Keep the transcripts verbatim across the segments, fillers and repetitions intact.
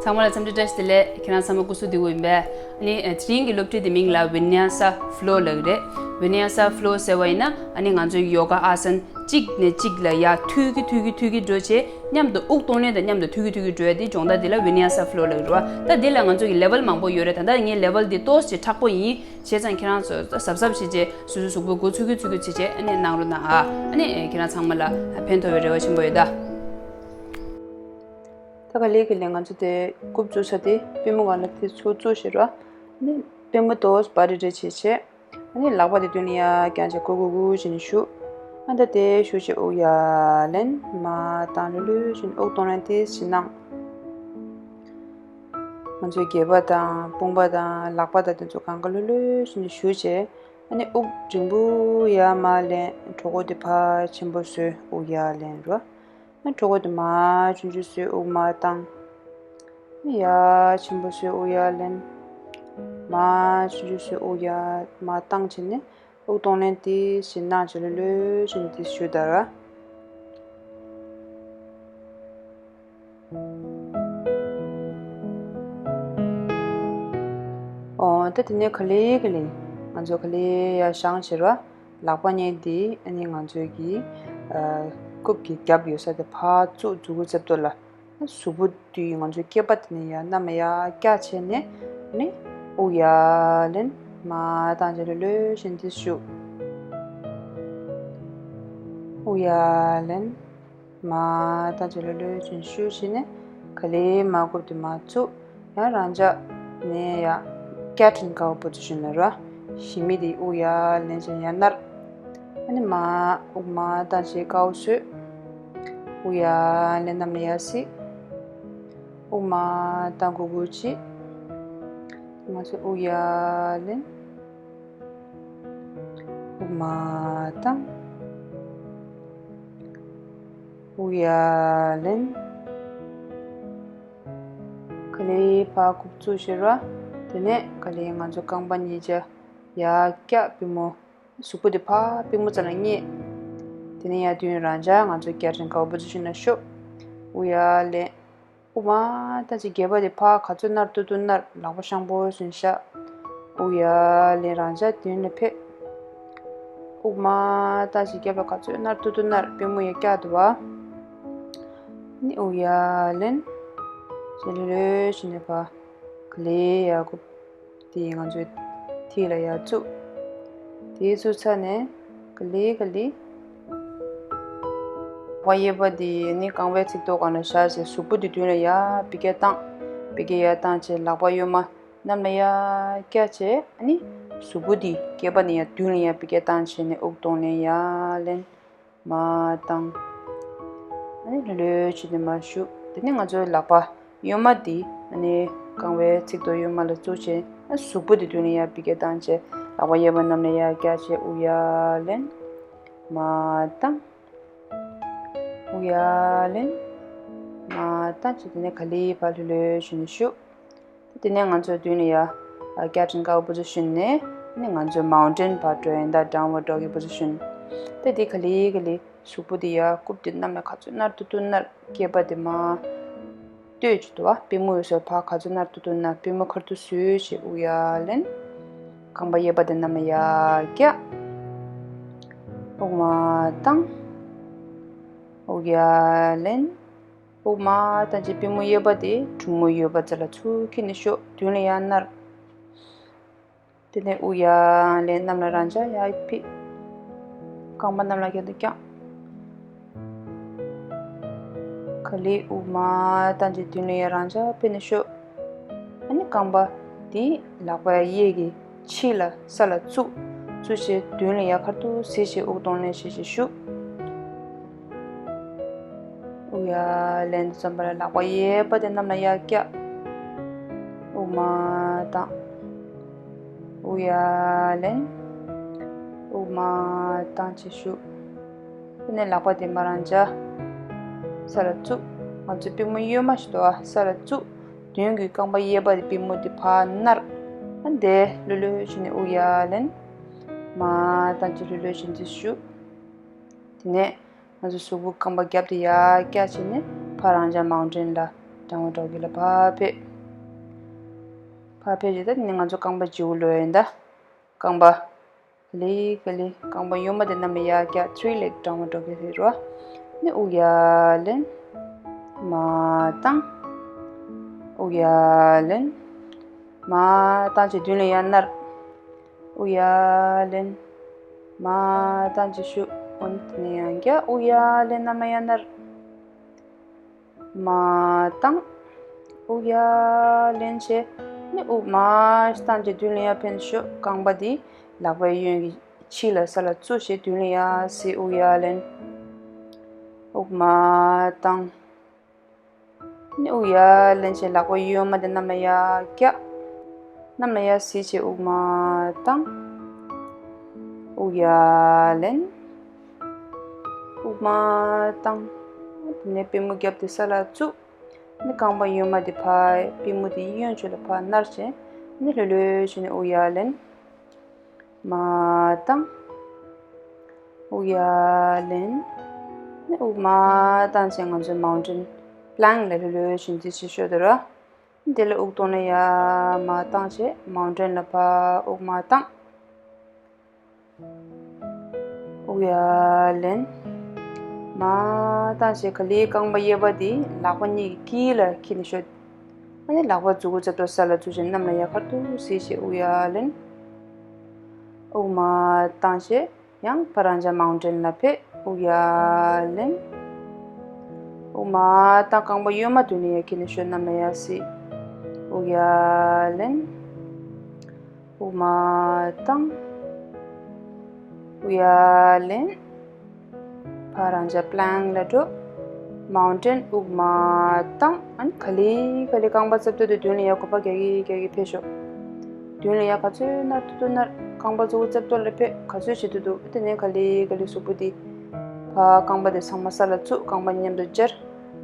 ཚང་མ་ལ་འཚམས་འདྲི་བཀྲ་ཤིས་བདེ་ལེགས། ཁྱེད་རང་ཚང་མ་སྐུ་གཟུགས་བདེ་པོ་ཡིན་པས། ཨ་ནི་དེ་རིང་གི་སློབ་ཁྲིད་དེ་མིང་ལ་Vinyasa Flow ལབ་ཀྱི་རེད། Vinyasa Flow ཟེར་བ་ཡིན་ན་ཨ་ནི་ང་ཚོའི་ཡོ་ག་ཨ་སན་གཅིག་ནས་གཅིག་ལ་ཡར་མཐུད་ཀྱི་མཐུད་ཀྱི་མཐུད་ཀྱི་འགྲོ་བྱས། མཉམ་དུ་དབུགས་གཏོང་ལེན་དང་མཉམ་དུ་མཐུད་ཀྱི་མཐུད་ཀྱི་འགྲོ་ཡ་དེ་སྦྱོང་བརྡར་དེ་ལ་Vinyasa Flow ལབ་ཀྱི་རེད་བ། ད་དེ་ལ་ང་ཚོ་གི་level མང་པོ་ཡོད་རེད། ད་ལྟ་ངའི་level དེ་ཏོག་ཙམ་མཁྲེགས་པོ་ཡིན། བྱས་ཙང་ཁྱེད་རང་ཚོ་གཟབ་གཟབ་བྱས་བྱས་སོ་སོའི་གཟུགས་པོ་འགོ་ཚུགས་ཀྱི་ཚུགས་ཀྱི་བྱས་བྱས་ཨ་ནི་གནང་རོགས་གནང་ཨ། ཨ་ནི་ཁྱེད་རང་ཚང་མ་ལ་ཕན་ཐོགས་པའི་རེ་བ་ཆེན་པོ་ཡོད་ད། ད་ག་ལེ་ག་ལེ་ང་ཚོ་དེ་རྐུབ་བཙུགས་ས་དེ་པུས་མོ་སྒང་ལ་དེ་ཚུར་བཙུགས་བྱས་ར། ཨ་ནི་པུས་མོ་ཏོག་ཙམ་བར་རེ་རེ་བྱས་བྱས། ཨ་ནི་ལག་པ་དེ་མདུན་ལ་ཡར་བརྐྱངས་བྱས་གུག་གུག་གུག་བྱས་ནས་བཞུགས། ཨ་ད་དེ་བཞུགས་བྱས་དབུགས་ཡར་ལེན། མར་བཏང་། ལྷོད་ལྷོད་བྱས་ནས་དབུགས་གཏོང་ལེན་དེ་ཞིག་གནང་། ང་ཚོའི་སྒལ་པ་དང་དཔུང་པ་དང་ལག་པ་དང་དེ་ཚོ་གང་ག་ལྷོད་ལྷོད་བྱས་ནས་བཞུགས་བྱས། ཨ་ནི་དབུགས་རིང་པོ་ཡར་མར་ལེན། གྲོད་ཁོག་དེ་ཕར་ཆེན་པོ་བཟོས་དབུགས་ཡར་ལེན་རོ། ཨ་གྲོད་ཁོག་དེ་མར་ཆུང་ཆུང་བཟོས་དབུགས་མར་བཏང་། ཡར་ཆེན་པོ་བཟོས་དབུགས་ཡར་ལེན། མར་ཆུང་ཆུང་བཟོས་དབུགས་ཡར་མར་བཏང་བྱས་ནས་དབུགས་གཏོང་ལེན་དེ་བཞིན་གནང་བྱས་ལྷོད་ལྷོད་བྱས་ནས་དེ་བཞུགས་དང་ར། ཨོ་ད་དེ་ནས་ག་ལེ་ག་ལེ་ང་ཚོ་ག་ལེ་ཡར་བཞེངས་བྱས་ར། ལག་པ་གཉིས་དེ་ཨ་ནི་ང་ཚོའི་གི་ཨ་རྐུབ་ཀྱི་རྒྱབ་ཡོད་ས་དེ་ཕར་བཙུགས་འཛུགས་སྐུ་རྩེ་ཏོ་ལ། གཟུགས་པོ་དེ་ང་ཚོའི་སྐེད་པ་དེ་ནས་ཡར་གནམ་ལ་ཡར་བཀྱག་བྱས་ནས་ནི་དབུགས་ཡར་ལེན། མར་བཏང་བྱས་ལྷོད་ལྷོད་བྱས་ནས་དེ་བཞུགས། དབུགས་ཡར་ལེན། མར་བཏང་བྱས་ལྷོད་ལྷོད་བྱས་ནས་བཞུགས་བྱས་ནས་ག་ལེ་མར་རྐུབ་དེ་མར་བཙུགས། ཡང་རང་འཇགས་ནས་ཡར་ཀེ་ཊི་ཨེན་ཀའོ་པོ་ཛི་ཤན་ལ་ར། གཞི་མེད་དེ་དབུགས་ཡར་ལེན་བྱས་ཡར་ནར། ཨ་ནི་མར་དབུགས་མར་བཏང་བྱས་ཀའོ་བཟོས། དབུགས་ཡར་ལེན། གནམ་ལ་ཡར་གཟིགས། དབུགས་མར་བཏང་གུག་གུག་བྱེད། ང་ཚོས་དབུགས་ཡར་ལེན། དབུགས་མར་བཏང་། དབུགས་ཡར་ལེན། ག་ལེ་ཕར་རྐུབ་བཙུགས་བྱས་ར། དེ་ནས་ག་ལེ་ང་ཚོ་རྐང་པ་གཉིས་ཆ་ཡར་བཀྱག་པུས་མོ། གཟུགས་པོ་དེ་ཕར་པུས་མོ་རྩ་ལ་བསྙེས། དེ་ནས་ཡར་མདུན་རང་འཇགས་ང་ཚོ་ཀེ་ཊི་ཨེན་ཀའོ་པོ་ཛི་ཤན་ལ་ཤོག་དབུགས་ཡར་ལེན། དབུགས་མར་བཏང་བྱས་སྒལ་པ་དེ་ཕར་ག་ཚོད་ནར་ཏོག་ཏོ་ནར། ལག་པ་ཤང་པོ་བཟུང་བཞག་དབུགས་ཡར་ལེན། རང་འཇགས་མདུན་ལ་ཕེབས། དབུགས་མར་བཏང་བྱས་སྒལ་པ་ག་ཚོད་ནར་ཏོག་ཏོ་ནར། པུས་མོ་ཡར་བཀྱག་འདུག་བ། ནི་དབུགས་ཡར་ལེན། བྱས་ལྷོད་ལྷོད་བྱས་ནས་ཕར་ག་ལེ་ཡར་རྐུབ། དེ་ང་ཚོའི་མཐིལ་ལ་ཡར་བཙུགས། དེ་བཙུགས་ཚར་ནས་ག་ལེ་ག་ལེ། ལག་པ་གཡས་པ་དེ་ནི་རྐང་པའི་ཚིགས་ཐོག་སྒང་ལ་བཞག་བྱས་གཟུགས་པོ་དེ་མདུན་ལ་ཡར་འབུད་རྒྱག་བཏང་། འབུད་རྒྱག་ཡར་བཏང་བྱས་ལག་པ་གཡོན་མ་གནམ་ལ་ཡར་བཀྱག་བྱས། ཨ་ནི་གཟུགས་པོ་དེ་སྐེད་པ་ནས་ཡར་མདུན་ལ་ཡར་འབུད་རྒྱག་བཏང་བྱས་ནས་དབུགས་གཏོང་ལེན་ཡར་ལེན། མར་བཏང་། ཨ་ནི་ལྷོད་ལྷོད་བྱས་ནས་མར་བཞུགས། དེ་ནས་ང་ཚོའི་ལག་པ་གཡོན་མ་འདི་ཨ་ནི་རྐང་པའི་ཚིགས་ཐོག་གཡོན་མ་ལ་བཙུགས་བྱས། ཨ་གཟུགས་པོ་འདི་མདུན་ལ་ཡར་འབུད་རྒྱག་བཏང་བྱས། ལག་པ་གཡས་པ་གནམ་ལ་ཡར་བཀྱག་བྱས་དབུགས་ཡར་ལེན། མར་བཏང་། དབུགས་ཡར་ལེན། མར་བཏང་བྱས། དེ་ནས་ག་ལེ་ཕར་ལྷོད་ལྷོད་བྱས་ནས་བཞུགས། དེ་ནས་ང་ཚོའི་མདུན་ལ་ཡ་ཀེ་ཊི་ཨེན་ཀའོ་པོ་ཛི་ཤན་ནས་ནི་ང་ཚོའི་མའུན་ཊེན་ཕར་འགྲོ་ཡིན་ད། ཌའུན་ཝར་ཌོ་གི་པོ་ཛི་ཤན། དེ་དེ་ག་ལེ་ག་ལེ་གཟུགས་པོ་དེ་ཡ་རྐུབ་དེ་གནམ་ལ་ག་ཚོད་ནར་ཏོག་ཏོ་ནར། སྐེད་པ་དེ་མར་གཏོད་བྱེད་དུ་བ། པུས་མོ་ཡོད་ས་ཕར་ག་ཚོད་ནར་ཏོག་ཏོ་ནར། པུས་མོ་ཁ་ཐུག་བཟོས་བྱས་དབུགས་ཡར་ལེན། རྐང་པ་གཡས་པ་དེ་གནམ་ལ་ཡར་བཀྱག་དབུགས་མར་བཏང་། དབུགས་ཡར་ལེན། དབུགས་མར་བཏང་བྱས་པུས་མོ་གཡས་པ་དེ་གྲུ་མོ་གཡས་པ་རྩ་ལ་ཚུར་འཁྱེར་ནས་ཤོག་མདུན་ལ་ཡར་ནར། དེ་ནས་དབུགས་ཡར་ལེན། གནམ་ལ་རང་འཇགས་ཡར་ཕེབས། རྐང་པ་གནམ་ལ་ཁྱེར་དུ་བརྐྱངས། ག་ལེ་དབུགས་མར་བཏང་བྱས་མདུན་ལ་ཡར་རང་འཇགས་ཕེབས་ནས་ཤོག་ཨ་ནི་རྐང་པ་དེ་ལག་པ་གཡས་ཀྱི་ཕྱི་ལ་ས་ལ་བཙུགས། བཙུགས་བྱས་མདུན་ལ་ཡར་ཁ་ཐུག་གཟིགས་བྱས་དབུགས་གཏོང་ལེན་བྱེད་བྱེད་བཞུགས། དབུགས་ཡར་ལེན་དུས་ཙམ་པ་ལ་ལག་པ་གཡས་པ་དེ་གནམ་ལ་ཡར་བཀྱག་དབུགས་མར་བཏང་། དབུགས་ཡར་ལེན། དབུགས་མར་བཏང་བྱས་བཞུགས། དེ་ནས་ལག་པ་དེ་མར་རང་འཇགས་ས་ལ་བཙུགས། ང་ཚོའི་པུས་མོ་གཡོན་མ་ཞིག་འདུག་ཨ། ས་ལ་བཙུགས། མདུན་གྱི་རྐང་པ་གཡས་པ་དེ་པུས་མོ་དེ་ཕར་ནར། ཨ་འདས་ལྷོད་ལྷོད་བྱས་ནས་དབུགས་ཡར་ལེན། མར་བཏང་བྱས་ལྷོད་ལྷོད་བྱས་ནས་བཞུགས། དེ་ནས་ང་ཚོ་གཟུགས་པོ་རྐང་པ་རྒྱབ་དེ་ཡར་བཀྱག་བྱས་ནས་ཕར་རང་འཇགས་མའུན་ཊེན་ལ་ དྲང་བ་འགྲོ་གི་ལ་ཕར་ཕེབས། ཕར་ཕེབས་རྗེས་ད་ནི་ང་ཚོ་རྐང་པ་བརྗེ་པོ་ལོས་ཡིན་ད། རྐང་པ། ག་ལེ་ག་ལེ་རྐང་པ་གཡོན་མ་དེ་གནམ་ལ་ཡར་བཀྱག three leg དྲང་བ་འགྲོ་གི་རེད་རོ། ནི་དབུགས་ཡར་ལེན། མར་བཏང་། དབུགས་ཡར་ལེན། མར་བཏང་བྱས་མདུན་ལ་ཡར་ནར། དབུགས་ཡར་ལེན། མར་བཏང་བྱས་བཞུགས། འོ་ན་དེ་ནས་ཡང་བསྐྱར་དབུགས་ཡར་ལེན། གནམ་ལ་ཡར་ནར། མར་བཏང་། དབུགས་ཡར་ལེན་བྱས། ནི་དབུགས་མར་བཏང་བྱས་མདུན་ལ་ཡར་འཕེན་བཞུགས། རྐང་པ་འདི་ལག་པའི་གཡོན་གྱི་ཕྱི་ལ་ས་ལ་བཙུགས་བྱས་མདུན་ལ་ཡར་གཟིགས། དབུགས་ཡར་ལེན། དབུགས་མར་བཏང་། ནི་དབུགས་ཡར་ལེན་བྱས་ལག་པ་གཡོན་མ་དེ་གནམ་ལ་ཡར་བཀྱག་གནམ་ལ་ཡར་གཟིགས་བྱས་དབུགས་མར་བཏང་། དབུགས་ཡར་ལེན། དབུགས་མར་བཏང་། དེ་ནས་པུས་མོ་རྒྱབ་དེ་ས་ལ་བཙུགས། ནི་རྐང་པ་གཡོན་མ་དེ་ཕར་པུས་མོ་དེ་གཡོན་ཕྱོགས་ལ་ཕར་ནར་བྱས། ནི་ལྷོད་ལྷོད་བྱས་ནས་དབུགས་ཡར་ལེན། མར་བཏང་། དབུགས་ཡར་ལེན། ནི་དབུགས་མར་བཏང་བྱས་ང་ཚོའི་མའུན་ཊེན་པི་ལེང་ལ་ལྷོད་ལྷོད་བྱས་འདི་བྱེད་ཤོག་དེ་ར། དེ་ལ་དབུགས་གཏོང་ལེན་ཡར་མར་བཏང་བྱས་མའུན་ཊེན་ལ་ཕར་དབུགས་མར་བཏང་། དབུགས་ཡར་ལེན། མར་བཏང་བྱས་ག་ལེར་རྐང་པ་གཡས་པ་དེ་ལག་པ་གཉིས་ཀྱི་དཀྱིལ་ལ་འཁྱེར་ནས་ཤོག་ཨ་ནི་ལག་པ་མཛུབ་གུ་རྩེ་ཏོག་ས་ལ་བཙུགས་བྱས་གནམ་ལ་ཡར་ཁ་ཐུག་གཟིགས་བྱས་དབུགས་ཡར་ལེན། དབུགས་མར་བཏང་བྱས་ཡང་ཕར་རང་འཇགས་མའུན་ཊེན་ལ་ཕེབས། དབུགས་ཡར་ལེན། དབུགས་མར་བཏང་། རྐང་པ་གཡོན་མ་མདུན་ལ་ཡར་འཁྱེར་ནས་ཤོག་གནམ་ལ་ཡར་གཟིགས། དབུགས་ཡར་ལེན། དབུགས་མར་བཏང་། དབུགས་ཡར་ལེན། ཕར་རང་འཇགས་པི་ལེང་ལ་འགྲོ། མའུན་ཊེན། དབུགས་མར་བཏང་། ཨ་ནི་ག་ལེར་ག་ལེར་རྐང་པ་རྩེ་ཏོག་དེ་མདུན་ལ་ཡར་གོམ་པ་རྒྱག་གིན་རྒྱག་གིན་ཕེབས་ཤོག་མདུན་ལ་ཡར་ག་ཚོད་ནར་ཐུབ་ཐུབ་ནར། རྐང་པ་མཛུབ་གུ་རྩེ་ཏོག་ལ་ཕེབས། ག་ཚོད་བྱེད་ཐུབ་ཐུབ། དེ་ནས་ག་ལེར་ག་ལེར་གཟུགས་པོ་དེ་ཕར། རྐང་པ་དེ་ཚང་མ་ས་ལ་བཙུགས། རྐང་པ་མཉམ་དུ་སྦྱར།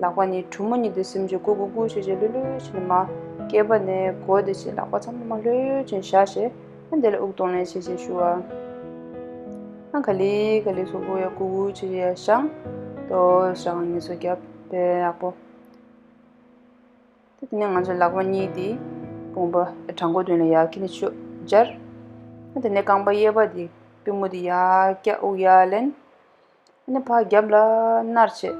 ལག་པ་གཉིས་གྲུ་མོ་གཉིས་དེ་ཟིམ་བྱས་གུག་གུག་གུག་བྱས་བྱས་ལྷོད་ལྷོད་བྱས་ནས་མར་སྐེད་པ་ནས་མགོ་དེ་བྱས་ལག་པ་ཚང་མ་མར་ལྷོད་བྱས་བཞག་བྱས། ཨ་འདི་ལ་དབུགས་གཏོང་ལེན་བྱས་བྱས་བཞུགས་ཨ། ཨ་ག་ལེར་ག་ལེར་གཟུགས་པོ་ཡར་གུག་གུག་བྱས་བྱས་ཡར་བཞེངས། ཏོག་ཙམ་ངལ་གསོ་རྒྱབ། དཔེ་ཡག་པོ། དེ་ནས་ང་ཚོ་ལག་པ་གཉིས་དེ་དཔུང་པ་བྲང་ཁོག་མདུན་ལ་ཡར་འཁྱེར་ནས་ཤོག་སྦྱར། དེ་ནས་རྐང་པ་གཡས་པ་དེ་པུས་མོ་དེ་ཡར་བཀྱག་དབུགས་ཡར་ལེན། དེ་ནས་ཕར་རྒྱབ་ལ་ནར་བྱས།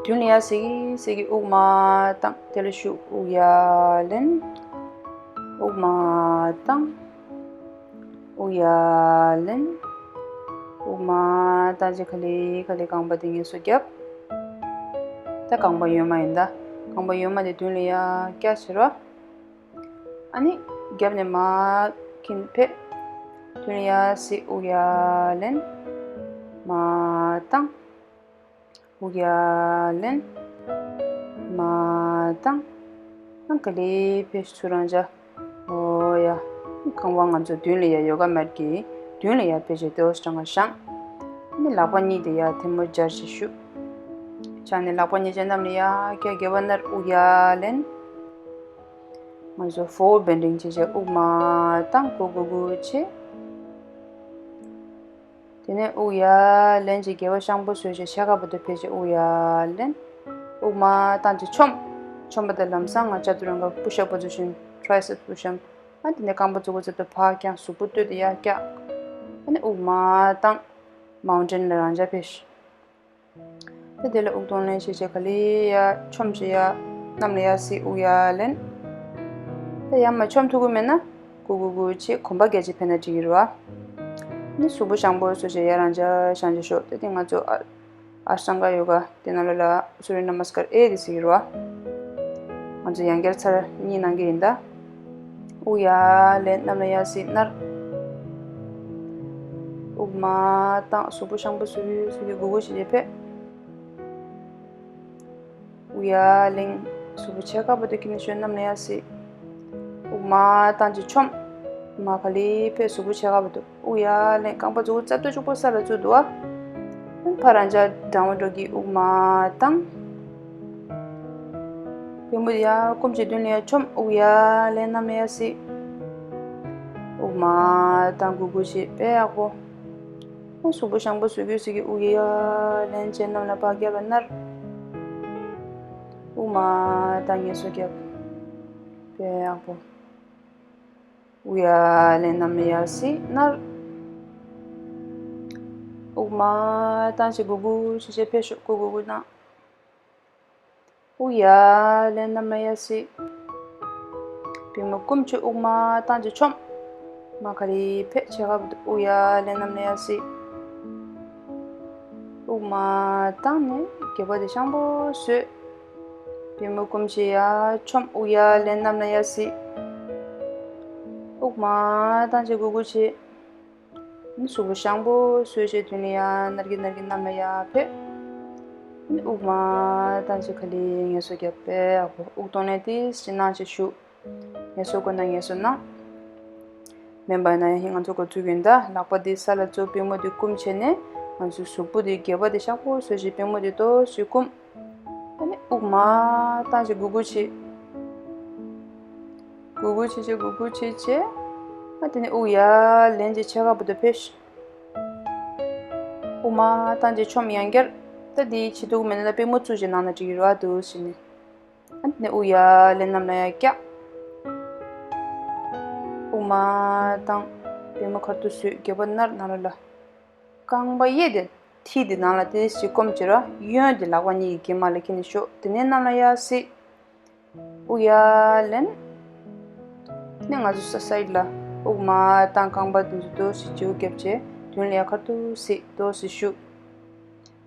མདུན་ལ་ཡར་གཟིགས་གཟིགས་དབུགས་མར་བཏང་། དེ་ལ་ཤུགས། དབུགས་ཡར་ལེན། དབུགས་མར་བཏང་། དབུགས་ཡར་ལེན། དབུགས་མར་བཏང་བྱས་ག་ལེར་ག་ལེར་རྐང་པ་དེ་ངལ་གསོ་རྒྱབ། ད་རྐང་པ་གཡོན་མ་ཡིན་ད། རྐང་པ་གཡོན་མ་དེ་མདུན་ལ་ཡར་བཀྱག་བྱེད་རོགས། ཨ་ནི་རྒྱབ་ནས་མར་འཁྱེར་ཕེབས། མདུན་ལ་ཡར་གཟིགས། དབུགས་ཡར་ལེན། མར་བཏང་། དབུགས་ཡར་ལེན། མར་བཏང་། ཨ་ག་ལེར་ཕེབས། ཚུར་རང་འཇགས། འོ་ཡ། རྐང་པ་ང་ཚོ་མདུན་ལ་ཡར་ཡོ་ག་མེཊ་གི་མདུན་ལ་ཡར་ཕེབས་བྱས་ཏོག་ཙམ་ག་བཞེངས། ཨ་ནི་ལག་པ་གཉིས་དེ་ཡར་ཐལ་མོ་སྦྱར་བྱས་བཞུགས། བཞག་ནས་ལག་པ་གཉིས་ཀྱང་གནམ་ལ་ཡར་བཀྱག་སྐེད་པ་ནར། དབུགས་ཡར་ལེན། ང་ཚོ་forward bending བྱས་བྱས་དབུགས་མར་བཏང་། གུག་གུག་གུག་བྱས། དེ་ནས་དབུགས་ཡར་ལེན་བྱས་སྐེད་པ་ཤང་པོ་བཟོས་བྱས་ཕྱེད་ཀ་བར་དུ་ཕེབས་བྱས་དབུགས་ཡར་ལེན། དབུགས་མར་བཏང་བྱས་མཆོངས། མཆོངས་པ་དང་ལམ་སང་ང་ཅག་ཏུ་རང་ག་push up position, tricep push up། ཨ་དེ་ནས་རྐང་པ་མཛུབ་གུ་རྩེ་ཏོག་ཕར་བརྐྱངས། གཟུགས་པོ་སྟོད་དེ་ཡར་བཀྱག་ཨ་ནི་དབུགས་མར་བཏང་། མའུན་ཊེན་ལ་རང་འཇགས་ཕེབས། ད་དེ་ལ་དབུགས་གཏོང་ལེན་བྱས་བྱས་ག་ལེར་ཡར་མཆོངས་བྱས་ཡར་གནམ་ལ་ཡར་གཟིགས། དབུགས་ཡར་ལེན། ད་ཡར་མར་མཆོངས་ཐུབ་ཀྱི་མེད་ན་གུག་གུག་གུག་བྱས་གོམ་པ་རྒྱག་བྱས་ཕེབས་ན་འགྲིག་གི་རེད་བ། ནི་གཟུགས་པོ་ཤང་པོ་བཟོས་བྱས་ཡར་རང་འཇགས་བཞེངས་བྱས་ཤོག་ད་དེ་ང་ཚོ་ཨ་ཨ་ཤྟང་ག་ཡོ་ག་དེ་ནང་ལོགས་ལ་སུ་རྱ་ན་མ་སི་ཀར་ཨེ་དེ་ཟེར་གྱི་རེད་བ། ང་ཚོ་ཡང་བསྐྱར་ཚར་གཉིས་གནང་གི་ཡིན་ད། དབུགས་ཡར་ལེན། གནམ་ལ་ཡར་གཟིགས། ནར། དབུགས་མར་བཏང་། གཟུགས་པོ་ཤང་པོ་བཟོས་བཟོས་བྱས་གུག་གུག་བྱས་བྱས་ཕེབས། དབུགས་ཡར་ལེན། གཟུགས་པོ་ཕྱེད་ཀ་བར་དུ་འཁྱེར་ནས་ཤོག་གནམ་ལ་ཡར་གཟིགས། དབུགས་མར་བཏང་བྱས་མཆོངས། མར་ག་ལེར་ཕེབས། གཟུགས་པོ་ཕྱེད་ཀ་བར་དུ། དབུགས་ཡར་ལེན། རྐང་པ་མཛུབ་གུ་རྩེ་ཏོག་གཅིག་པོ་ས་ལ་བཙུགས་འདུག་ཨ། ཕར་རང་འཇགས་འགྲང་བ་འགྲོ་གི། དབུགས་མར་བཏང་། པུས་མོ་ཡར་བསྐུམ་བྱས་མདུན་ལ་ཡར་མཆོངས། དབུགས་ཡར་ལེན། གནམ་ལ་ཡར་གཟིགས། དབུགས་མར་བཏང་། གུག་གུག་བྱས། དཔེ་ཡག་པོ། ཨ་གཟུགས་པོ་ཤང་པོ་བཟོས་གུས་ཟེར་གྱི། དབུགས་ཡར་ལེན་བྱས་གནམ་ལ་ཕར་རྒྱབ་ལ་ནར། དབུགས་ མར་བཏང་ངལ་གསོ་རྒྱབ། དཔེ་ཡག་པོ། དབུགས་ཡར་ལེན། གནམ་ལ་ཡར་གཟིགས་ནར། དབུགས་མར་བཏང་བྱས་སྒུར་སྒུར་བྱས་བྱས་ཕེབས་ཤོག་སྒུར་སྒུར་སྒུར་གནང་། དབུགས་ཡར་ལེན། གནམ་ལ་ཡར་གཟིགས། པུས་མོ་བསྐུམ་བྱས་དབུགས་མར་བཏང་བྱས་མཆོངས། མར་ག་ལེར་ཕེབས། ཕྱེད་ཀ་བར་དུ། དབུགས་ཡར་ལེན། གནམ་ལ་ཡར་གཟིགས། དབུགས་མར་བཏང་ནས་སྒལ་པ་དེ་ཤངས་པོ་བཟོས། པུས་མོ་བསྐུམ་བྱས་ཡར་མཆོངས། དབུགས་ཡར་ལེན། གནམ་ལ་ཡར་གཟིགས། དབུགས་མར་བཏང་བྱས་སྒུར་སྒུར་བྱས། གཟུགས་པོ་ཤངས་པོ་བཟོས་བྱས་མདུན་ལ་ཡར་ནར་གྱིས་ནར་གྱིས་གནམ་ལ་ཡར་ཕེབས། དབུགས་མར་བཏང་བྱས་ག་ལེར་ངལ་གསོ་རྒྱབ། དཔེ་ཡག་པོ། དབུགས་གཏོང་ལེན་ཏོག་ཙམ་གནང་བྱས་བཞུགས། ངལ་གསོ་དགོས་ན་ངལ་གསོ་གནང་། མེད་པ་ན་ཡང་ང་ཚོ་འགོ་ཚུགས་ཀྱི་ཡིན། ད་ལག་པ་འདི་ས་ལ་བཙུགས། པུས་མོ་འདི་བསྐུམ་བྱས་ནས་ང་ཚོའི་གཟུགས་པོ་འདི་སྒལ་པ་འདི་ཤངས་པོ་བཟོས་བྱས་པུས་མོ་འདི་ཏོག་ཙམ་བསྐུམ། ཨ་ནི་དབུགས་མར་བཏང་བྱས་སྒུར་སྒུར་བྱས། སྒུར་སྒུར་བྱས་བྱས་སྒུར་སྒུར་བྱས་བྱས། ཨ་དེ་ནས་དབུགས་ཡར་ལེན་བྱས་ཕྱེད་ཀ་བར་དུ་ཕེབས། དབུགས་མར་བཏང་བྱས་མཆོངས། ཡང་བསྐྱར། ད་འདི་བྱེད་ཐུབ་ཀྱི་མེད་ན་ད་པུས་མོ་བཙུགས་བྱས་གནང་ན་འགྲིག་གི་རེད། འདུག་སེ་བྱས་ནས། ཨ་ནི་དབུགས་ཡར་ལེན། གནམ་ལ་ཡར་བཀྱག། དབུགས་མར་བཏང་། པུས་མོ་ཁ་ཐུག་བཟོས། སྒལ་པ་ནར་ནང་ལོགས་ལ། རྐང་པ་གཡས་དེ་མཐིལ་དེ་ནང་ལ་ཏོག་ཙམ་སྐོམ་བྱས་ར། གཡོན་དེ་ལག་པ་གཉིས་ཀྱི་གྱེན་མ་ལ་འཁྱེར་ནས་བཞུགས། དེ་ནས་གནམ་ལ་ཡར་གཟིགས། དབུགས་ཡར་ལེན། ནས་ང་ཚོ་ས་སའིཌ་ལ་དབུགས་མར་བཏང་། རྐང་པ་དེ་ཚོ་ཏོག་ཙམ་མཇུག་བརྒྱབ་བྱས་མདུན་ལ་ཡར་ཁ་ཐུག་གཟིགས། ཏོག་ཙམ་བཞུགས།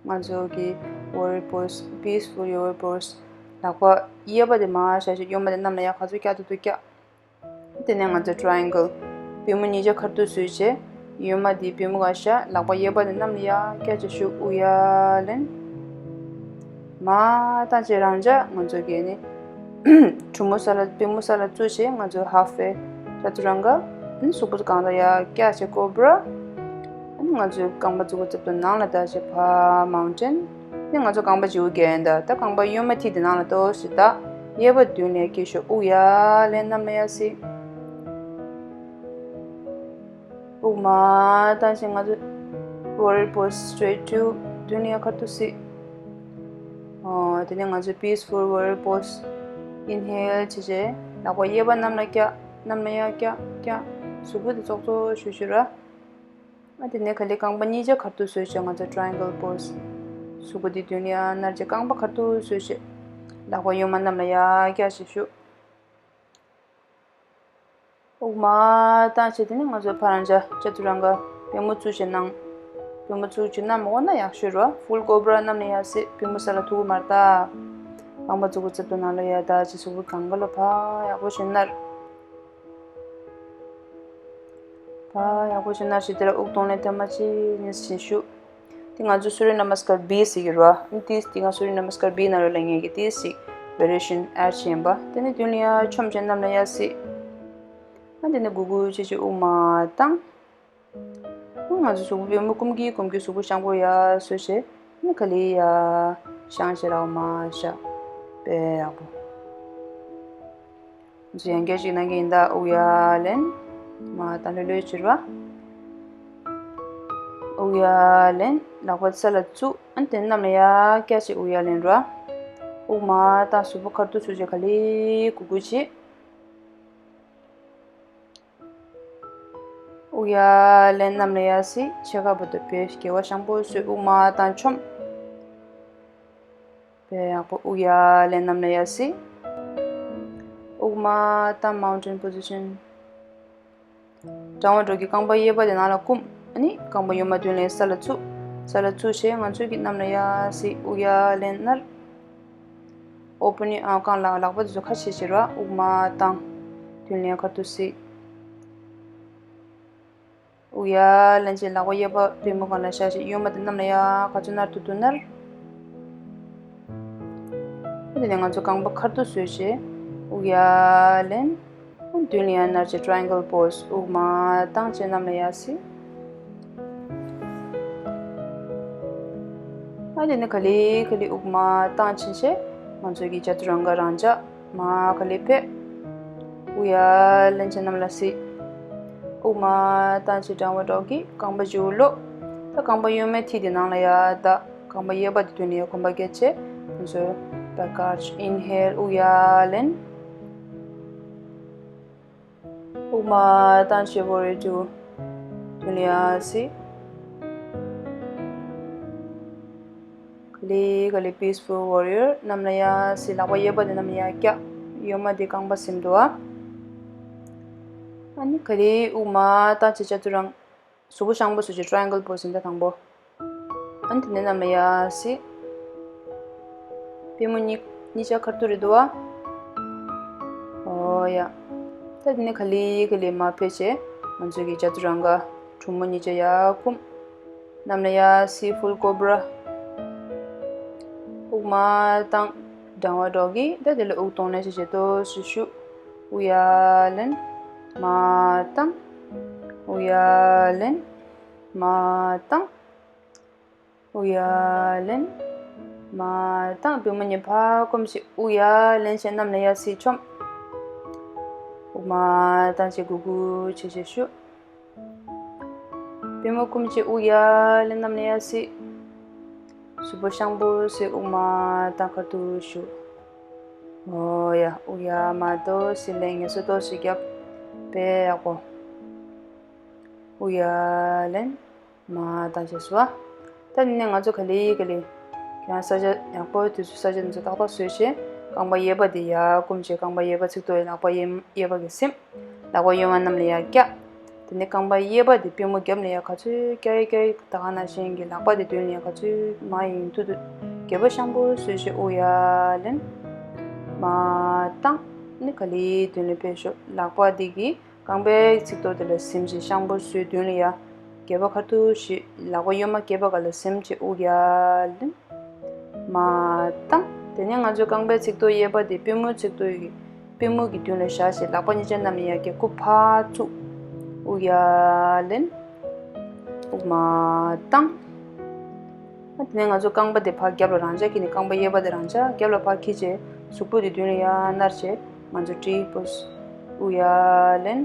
ང་ཚོ་གི་warrior pose, peaceful warrior pose། ལག་པ་གཡས་པ་དེ་མར་བཞག་བྱས་གཡོན་མ་དེ་གནམ་ལ་ཡར་ག་ཚོད་བཀྱག་ཐུབ་ཐུབ་བཀྱག། དེ་ནས་ང་ཚོ་triangle། པུས་མོ་གཉིས་ཆ་ཁ་ཐུག་བཟོས་བྱས་གཡོན་མ་དེ་པུས་མོ་སྒང་བཞག། ལག་པ་གཡས་པ་དེ་གནམ་ལ་ཡར་བཀྱག་བྱས་བཞུགས། དབུགས་ཡར་ལེན། མར་བཏང་བྱས་རང་འཇགས་ང་ཚོ་གི་ནི་གྲུ་མོ་ས་ལ། པུས་མོ་ས་ལ་བཙུགས་བྱས་ང་ཚོ་halfway chaturanga། ཨ་ནི་གཟུགས་པོ་གང་ལ་ཡར་བཀྱག་བྱས་cobra། ཨ་ནི་ང་ཚོའི་རྐང་པ་མཛུབ་གུ་རྩེ་ཏོག་ནང་ལ་བདའ་བྱས་ཕར་mountain། ཨ་ནི་ང་ཚོ་རྐང་པ་མཇུག་གི་ཡན་ད། ད་རྐང་པ་གཡོན་མ་མཐིལ་དེ་ནང་ལ་ཏོག་ཙམ་བདའ། གཡས་པ་མདུན་ལ་འཁྱེར་བཞུགས། དབུགས་ཡར་ལེན། གནམ་ལ་ཡར་གཟིགས། དབུགས་མར་བཏང་བྱས་ང་ཚོ་warrior pose straight to མདུན་ལ་ཡར་ཁ་ཐུག་གཟིགས། ཨོ། དེ་ནས་ང་ཚོ་peaceful warrior pose། inhale བྱས་བྱས་ལག་པ་གཡས་པ་གནམ་ལ་བཀྱག། གནམ་ལ་ཡར་བཀྱག་བཀྱག། གཟུགས་པོ་དེ་ཙོག་ཙོག་ཞུ་ཞུ་ར། ཨ་དེ་ནས་ག་ལེར་རྐང་པ་གཉིས་ཆ་ཁ་ཐུག་བཟོས་བྱས་ང་ཚོ་triangle pose། གཟུགས་པོ་དེ་མདུན་ལ་ཡར་ནར་བྱས་རྐང་པ་ཁ་ཐུག་བཟོས་བྱས་ལག་པ་གཡོན་མ་གནམ་ལ་ཡར་བཀྱག་བྱས་བཞུགས། དབུགས་མར་བཏང་བྱས་དེ་ནས་ང་ཚོ་ཕར་རང་འཇགས་chaturanga། པུས་མོ་བཙུགས་བྱས་གནང་། པུས་མོ་བཙུགས་བྱས་གནང་མ་དགོས་ན་ཡག་ཤོས་རེད། full cobra། གནམ་ལ་ཡར་གཟིགས། པུས་མོ་ས་ལ་ཐུག་གི་མ་རེད་ད། རྐང་པ་མཛུབ་གུ་རྩེ་ཏོག་ནང་ལ་ཡར་བདའ་བྱས་གཟུགས་པོ་གང་ག་ལ་ཕར་ཡག་པོ་ཞིག་ནར། ཕར་ཡག་པོ་ཞིག་ནར་བྱས་དེ་ལ་དབུགས་གཏོང་ལེན་ཐེངས་མ་གཅིག་གཉིས་བྱས་བཞུགས། དེ་ང་ཚོ་Surya Namaskar B ཟེར་གྱི་རེད་བ། ཨ་ནི་དེ་དེ་ང་Surya Namaskar B ནང་ལོགས་ལ་ངེད་ཀྱིས་དེ་ཞིག་variation add བྱས་ཡིན་པ། དེ་ནས་མདུན་ལ་ཡར་མཆོངས་བྱས་གནམ་ལ་ཡར་གཟིགས། ཨ་དེ་ནས་སྒུར་སྒུར་བྱས་བྱས་དབུགས་མར་བཏང་། ཨ་ང་ཚོ་གཟུགས་པོ་པུས་མོ་བསྐུམ་གྱིན་བསྐུམ་གྱིན་གཟུགས་པོ་ཤངས་པོ་ཡར་བཟོས་བྱས། ཨ་ནི་ག་ལེར་ཡར་བཤངས་བྱས་ར་མར་བཞག། དཔེ་ཡག་པོ། ང་ཚོ་ཡང་བསྐྱར་ཅིག་གནང་གི་ཡིན་ད། དབུགས་ཡར་ལེན། མར་བཏང་། ལྷོད་ལྷོད་བྱེད་ར། དབུགས་ཡར་ལེན། ལག་པ་ས་ལ་བཙུགས། ཨ་ནི་དེ་གནམ་ལ་ཡར་བཀྱག་བྱས་དབུགས་ཡར་ལེན་ར། དབུགས་མར་བཏང་། གཟུགས་པོ་ཁ་ཐུག་བཟོས་བྱས་ག་ལེར་སྒུར་སྒུར་བྱེད། དབུགས་ཡར་ལེན། གནམ་ལ་ཡར་གཟིགས། ཕྱེད་ཀ་བར་དུ་ཕེབས། སྒལ་པ་ཤངས་པོ་བཟོས། དབུགས་མར་བཏང་། མཆོངས། དཔེ་ཡག་པོ། དབུགས་ཡར་ལེན། གནམ་ལ་ཡར་གཟིགས། དབུགས་མར་བཏང་། mountain position། འགྲེང་བ་འགྲོ་གི། རྐང་པ་གཡས་པ་དེ་ནང་ལ་བསྐུམ། ཨ་ནི་རྐང་པ་གཡོན་མ་མདུན་ལ་ས་ལ་བཙུགས། ས་ལ་བཙུགས་བྱས་ང་ཚོ་གིས་གནམ་ལ་ཡར་གཟིགས། དབུགས་ཡར་ལེན་ནར། open your arm། རྐང་ལག་ལག་པ་དེ་ཚོ་ཁ་ཕྱེ་བྱས་ར། དབུགས་མར་བཏང་། མདུན་ལ་ཁ་ཐུག་གཟིགས། དབུགས་ཡར་ལེན་བྱས་ལག་པ་གཡས་པ་པུས་མོ་སྒང་ལ་བཞག་བྱས་གཡོན་མ་དེ་གནམ་ལ་ཡར་ག་ཚོད་ནར་ཐུབ་ཐུབ་ནར། དེ་ནས་ང་ཚོ་རྐང་པ་ཁ་ཐུག་བཟོས་བྱས་དབུགས་ཡར་ལེན། མདུན་ལ་ཡར་ནར་བྱས་triangle pose། དབུགས་མར་བཏང་བྱས་གནམ་ལ་ཡར་གཟིགས། ཨ་དེ་ནས་ག་ལེར་ག་ལེར་དབུགས་མར་བཏང་བྱས་བྱས་ང་ཚོ་གི་chaturanga རང་འཇགས། མར་ག་ལེར་ཕེབས། དབུགས་ཡར་ལེན་བྱས་གནམ་ལ་གཟིགས། དབུགས་མར་བཏང་བྱས་འགྲེང་བ་འགྲོ་གི། རྐང་པ་མཇུག་ལོག། ད་རྐང་པ་གཡོན་མའི་མཐིལ་དེ་ནང་ལ་ཡར་བདའ། རྐང་པ་གཡས་པ་དེ་མདུན་ལ་ཡར་གོམ་པ་བརྒྱབ་བྱས་ང་ཚོ་ back arch, inhale, དབུགས་ཡར་ལེན། དབུགས་མར་བཏང་བྱས་warrior two། མདུན་ལ་ཡར་གཟིགས། ག་ལེ་ག་ལེ་peaceful warrior། གནམ་ལ་ཡར་གཟིགས། ལག་པ་གཡས་པ་དེ་གནམ་ལ་ཡར་བཀྱག་གཡོན་མ་དེ་རྐང་པ་ཟིན་འདུག་ཨ། ཨ་ནི་ག་ལེ་དབུགས་མར་བཏང་བྱས་ཅ་ཏུ་རང་། གཟུགས་པོ་ཤང་པོ་བཟོས་བྱས་triangle pose ཡིན་ད་དང་པོ། ཨ་ནི་དེ་ནས་གནམ་ལ་ཡར་གཟིགས། པུས་མོ་གཉིས་གཉིས་ཆ་ཁ་ཐུག་རེད་འདུག་ཨ། ཨོ་ཡ། ད་དེ་ནས་ག་ལེ་ག་ལེ་མར་ཕེབས་བྱས་ང་ཚོ་གི་ཅ་ཏུ་རང་ག་གྲུ་མོ་གཉིས་ཆ་ཡར་བསྐུམ། གནམ་ལ་ཡར་གཟིགས། full cobra། དབུགས་མར་བཏང་། སྦྲང་བ་སྒྲོག་གི། ད་དེ་ལ་དབུགས་གཏོང་ལེན་བྱས་བྱས་ཏོག་ཙམ་བཞུགས། དབུགས་ཡར་ལེན། མར་བཏང་། དབུགས་ཡར་ལེན། མར་བཏང་། དབུགས་ཡར་ལེན། མར་བཏང་། པུས་མོ་གཉིས་ཕར་བསྐུམ་བྱས་དབུགས་ཡར་ལེན་བྱས་གནམ་ལ་ཡར་གཟིགས་མཆོངས། དབུགས་མར་བཏང་བྱས་སྒུར་སྒུར་བྱས་བྱས་བཞུགས། པུས་མོ་བསྐུམ་བྱས་དབུགས་ཡར་ལེན། གནམ་ལ་ཡར་གཟིགས། གཟུགས་པོ་ཤང་པོ་གཟིགས། དབུགས་མར་བཏང་། ཁ་ཐུག་བཞུགས། ཨོ་ཡ། དབུགས་ཡར་མར་ཏོག་ཙམ་ལེན། ངལ་གསོ་ཏོག་ཙམ་རྒྱབ། དཔེ་ཡག་པོ། དབུགས་ཡར་ལེན། མར་བཏང་བྱས་བཞུགས། ད་ནི་ནས་ང་ཚོ་ག་ལེ་ག་ལེ། ཁྱེད་རང་ས་ཆ་ཡག་པོ་དུས་ཚོད་ས་ཆ་འདི་ཚོ་ཏག་ཏག་བཟོས་བྱས། རྐང་པ་གཡས་པ་དེ་ཡར་བསྐུམ་བྱས། རྐང་པ་གཡས་པ་ཚིགས་ཐོ་ཡི། ལག་པ་གཡས་གཡས་པ་གིས་ཟིན། ལག་པ་གཡོན་མ་གནམ་ལ་ཡར་བཀྱག་དེ་ནས་རྐང་པ་གཡས་པ་དེ་པུས་མོ་རྒྱབ་ལ་ཡར་ག་ཚོད་བཀྱག་ཡས་བཀྱག་ཡས། ད་ག་ནང་བཞིན་གྱི་ལག་པ་དེ་མདུན་ལ་ཡར་ག་ཚོད་མར་ཡོང་ཐུབ་ཐུབ། སྒལ་པ་ཤང་པོ་བཟོས་བྱས་དབུགས་ཡར་ལེན། མར་བཏང་། ནི་ག་ལེ་མདུན་ལ་ཕེབས་ཤོག་ལག་པ་དེ་གིས་རྐང་པའི་ཚིགས་ཐོ་དེ་ལ་ཟིན་བྱས་ཤང་པོ་བཟོས་མདུན་ལ་ཡར། སྒལ་པ་ཁ་ཐུག་བཞུགས། ལག་པ་གཡོན་མ་སྐེད་པ་སྒང་ལ་ཟིན་བྱས་དབུགས་ཡར་ལེན། མར་བཏང་། དེ་ནས་ང་ཚོའི་རྐང་པའི་ཚིགས་ཐོ་གཡས་པ་དེ་པུས་མོའི་ཚིགས་ཐོ་ཡི་པུས་མོ་གི་མདུན་ལ་བཞག་བྱས། ལག་པ་གཉིས་ཆ་གནམ་ལ་ཡར་བཀྱག་སྐུ་ཕར་བཙུགས། དབུགས་ཡར་ལེན། དབུགས་མར་བཏང་། དེ་ནས་ང་ཚོ་རྐང་པ་དེ་ཕར་རྒྱབ་ལ་རང་འཇགས་འཁྱེར་ནས། རྐང་པ་གཡས་པ་དེ་རང་འཇགས་རྒྱབ་ལ་ཕར་འཁྱེར་བྱས། གཟུགས་པོ་དེ་མདུན་ལ་ཡར་ནར་བྱས། ང་ཚོ་ཊི་པོ་སི། དབུགས་ཡར་ལེན།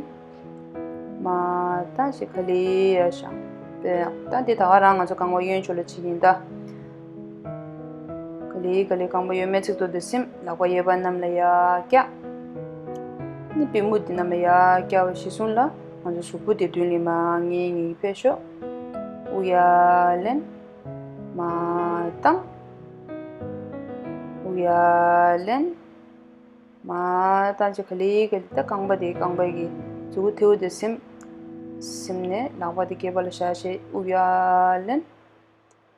མར་བཏང་བྱས་ག་ལེ་ཡར་བཞེངས། དཔེ་ཡག་ད་འདི་ད་ག་རང་ང་ཚོ་རྐང་པ་གཡོན་ཕྱོགས་ལ་བྱེད་ཀྱི་ཡིན་ད། ག་ལེ་ག་ལེ་རྐང་པ་གཡོན་མའི་ཚིགས་ཐོ་དེ་ཟིན། ལག་པ་གཡས་པ་གནམ་ལ་ཡར་བཀྱག་ནི་པུས་མོ་དེ་གནམ་ལ་ཡར་བཀྱག་པ་གཞི་བཟུང་ལ། ང་ཚོ་གཟུགས་པོ་དེ་མདུན་ལ་མར་ངེས་ངེས་ཕེབས་ཤོག་དབུགས་ཡར་ལེན། མར་བཏང་། དབུགས་ཡར་ལེན། མར་བཏང་བྱས་ག་ལེ་ག་ལེ་ད་རྐང་པ་དེ་རྐང་པའི་གི་མཛུ་གུ་མཐེ་བོ་དེ་ཟིན། ཟིན་ནས་ལག་པ་དེ་སྐེད་པ་ལ་བཞག་བྱས་དབུགས་ཡར་ལེན།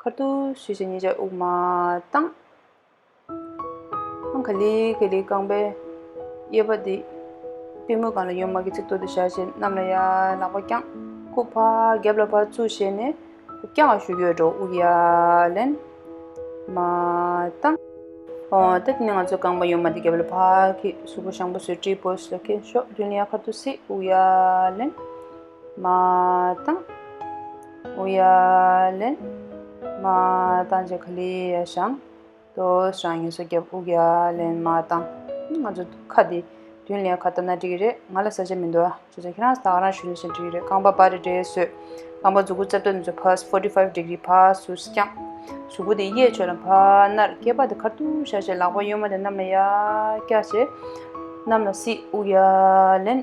ཁ་ཐུག་བཞུགས་བྱས་གཉིས་ཆ་དབུགས་མར་བཏང་། ཨང་ག་ལེ་ག་ལེ་རྐང་པའི་གཡས་པ་དེ་པུས་མོ་སྒང་ལ་གཡོན་མ་གི་ཚིགས་ཐོ་དེ་བཞག་བྱས་གནམ་ལ་ཡར་ལག་པ་བརྐྱངས། སྐུ་ཕར་རྒྱབ་ལ་ཕར་བཙུགས་བྱས་ནས། རྐྱང་བ་ཞུ་རྒྱུ་འགྲོ། དབུགས་ཡར་ལེན། མར་བཏང་། ཨོ་ད་དེ་ནས་ང་ཚོ་རྐང་པ་གཡོན་མ་དེ་རྒྱབ་ལ་ཕར་འཁྱེར། གཟུགས་པོ་ཤང་པོ་བཟོས་ཊི་པོ་སི་ལ་འཁྱེར་ཤོག་མདུན་ལ་ཡར་ཁ་ཐུག་གཟིགས། དབུགས་ཡར་ལེན། མར་བཏང་། དབུགས་ཡར་ལེན། མར་བཏང་བྱས་ག་ལེ་ཡར་བཞེངས། ཏོག་ཙམ་ངལ་གསོ་རྒྱབ། དབུགས་ཡར་ལེན། མར་བཏང་། ང་ཚོ་ཁ་འདི་མདུན་ལ་ཡར་ཁ་བཏང་ན་འགྲིག་གི་རེད། ང་ལ་ས་ཆ་མི་འདུག་ཨ། བྱས་ཙང་ཁྱེད་རང་ད་ག་རང་ཞུ་ལེ་བྱས་འགྲིག་གི་རེད། རྐང་པ་བར་རེ་རེ་བཟོས། རྐང་པ་མཛུབ་གུ་རྩེ་ཏོ་འདི་ཚོ་ཕར་forty five degree ཕར་ཚུར་བརྐྱངས། གཟུགས་པོ་དེ་གཡས་ཕྱོགས་ལ་ཕར་ནར། སྐེད་པ་དེ་ཁ་ཐུག་བཞག་བྱས་ལག་པ་གཡོན་མ་དེ་གནམ་ལ་ཡར་བཀྱག་བྱས། གནམ་ལ་གཟིགས། དབུགས་ཡར་ལེན།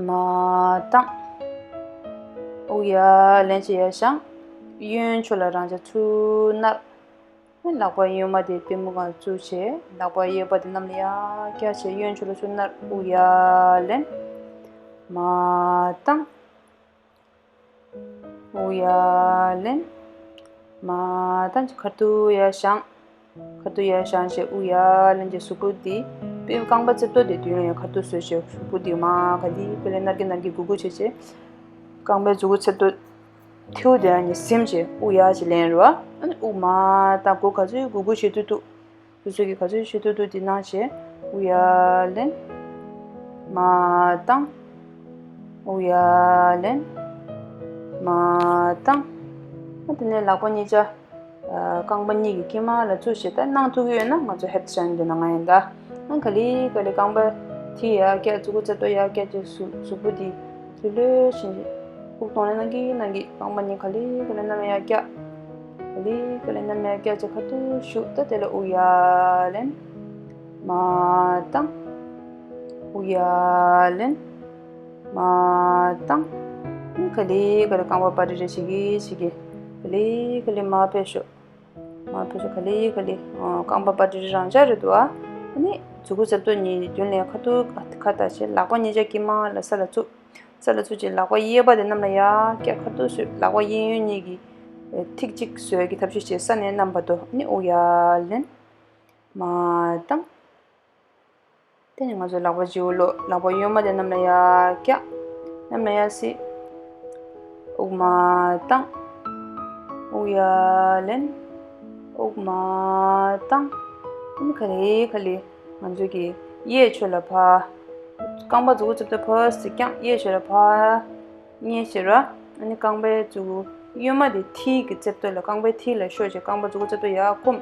མར་བཏང་། དབུགས་ཡར་ལེན་བྱས་ཡར་བཞེངས། གཡོན་ཕྱོགས་ལ་རང་འཇགས་ཚུར་ནར། ལག་པ་གཡོན་མ་དེ་པུས་མོ་སྒང་བཙུགས་བྱས། ལག་པ་གཡས་པ་དེ་གནམ་ལ་ཡར་བཀྱག་བྱས་གཡོན་ཕྱོགས་ལ་ཚུར་ནར། དབུགས་ཡར་ལེན། མར་བཏང་། དབུགས་ཡར་ལེན། མར་བཏང་། ཁ་ཐུག་ཡར་བཞེངས། ཁ་ཐུག་ཡར་བཞེངས་བྱས་དབུགས་ཡར་ལེན་བྱས་གཟུགས་པོ་འདི་པུས་རྐང་པ་རྩེ་ཏོ་དེ་མདུན་ལ་ཡར་ཁ་ཐུག་བཟོས་བྱས་གཟུགས་པོ་འདི་མར་ག་ལེ་ག་ལེ་ནར་གི་ནར་གི་སྒུར་སྒུར་བྱས་བྱས། རྐང་པའི་མཛུབ་གུ་རྩེ་ཏོ་མཐེ་བོ་དེ་ཡང་ནི་ཟིན་བྱས་དབུགས་ཡར་བྱས་ལེན་རོ། ཨ་ནི་དབུགས་མར་བཏང་། སྒུར་ག་ཚོད་སྒུར་སྒུར་བྱེད་ཐུབ་ཐུབ། སོ་སོ་གིས་ག་ཚོད་བྱེད་ཐུབ་ཐུབ་དེ་གནང་བྱས་དབུགས་ཡར་ལེན། མར་བཏང་། དབུགས་ཡར་ལེན། མར་བཏང་། ཨ་དེ་ནས་ལག་པ་གཉིས་ཆ་རྐང་པ་གཉིས་ཀྱི་དཀྱིལ་མ་ལ་བཙུགས་བྱས། ད་གནང་ཐུབ་ཀྱི་ཡོད་ན་ང་ཚོ་ཧེབ་ཤན་དེ་གནང་ཡིན་ད། ཨ་ག་ལེ་ག་ལེ་རྐང་པ་མཐིལ་ཡར་བཀྱག་མཛུབ་གུ་རྩེ་ཏོ་ཡར་བཀྱག་བྱས་གཟུགས་གཟུགས་པོ་འདི་ལྷོད་ལྷོད་བྱས། དབུགས་གཏོང་ལེན་གནང་གི་གནང་གི་རྐང་པ་གཉིས་ག་ལེ་ག་ལེ་གནམ་ལ་ཡར་བཀྱག་ག་ལེ་ག་ལེ་གནམ་ལ་ཡར་བཀྱག་བྱས་ཁ་ཐུག་བཞུགས། ད་དེ་ལ་དབུགས་ཡར་ལེན། མར་བཏང་། དབུགས་ཡར་ལེན། མར་བཏང་། ག་ལེ་ག་ལེ་རྐང་པ་སྤར་ཏི་རེ་བྱེད་ཀྱིན་བྱེད་ཀྱིན། ག་ལེ་ག་ལེ་མར་ཕེབས་ཤོག་མར་ཕེབས་ཤོག་ག་ལེ་ག་ལེ། ཨོ། རྐང་པ་སྤར་ཏི་རེ་རང་འཇགས་རེད་འདུག་ཨ། ཨ་ནི་མཛུག་གུ་རྩེ་ཏོག་གཉིས་མདུན་ལ་ཡར་ཁ་ཐུག་ཁ་བཏགས་བྱས། ལག་པ་གཉིས་ཆ་དཀྱིལ་མ་ལ་ས་ལ་བཙུགས། ས་ལ་བཙུགས་བྱས་ལག་པ་གཡས་པ་དེ་གནམ་ལ་ཡར་བཀྱག་ཁ་ཐུག་བཟོས། ལག་པ་གཡས་གཡོན་གཉིས་ཀྱི་ཐིག་གཅིག་བཟོ་ཡ་གི་ཐབས་ཤེས་བྱས། ས་ནས་གནམ་བར་དུ། ཨ་ནི་དབུགས་ཡར་ལེན། མར་བཏང་། དེ་ནས་ང་ཚོ་ལག་པ་སྤྱི་བོ་ལོག་ལག་པ་གཡོན་མ་དེ་གནམ་ལ་ཡར་བཀྱག་གནམ་ལ་ཡར་གཟིགས། དབུགས་མར་བཏང་། དབུགས་ཡར་ལེན། དབུགས་མར་བཏང་། ཨ་ནི་ག་ལེ་ག་ལེ་ང་ཚོ་གི་གཡས་ཕྱོགས་ལ་ཕར། རྐང་པ་མཛུག་གུ་རྩེ་ཏོག་ཕར་ཙམ་བརྐྱངས། གཡས་ཕྱོགས་ལ་ཕར་མཉེལ་བྱས་ར། ཨ་ནི་རྐང་པའི་མཛུག་གུ་གཡོན་མ་དེ་མཐིལ་གྱི་རྩེ་ཏོག་ལ། རྐང་པའི་མཐིལ་ལ་ཤོར་བྱས་རྐང་པ་མཛུག་གུ་རྩེ་ཏོག་ཡར་བསྐུམ།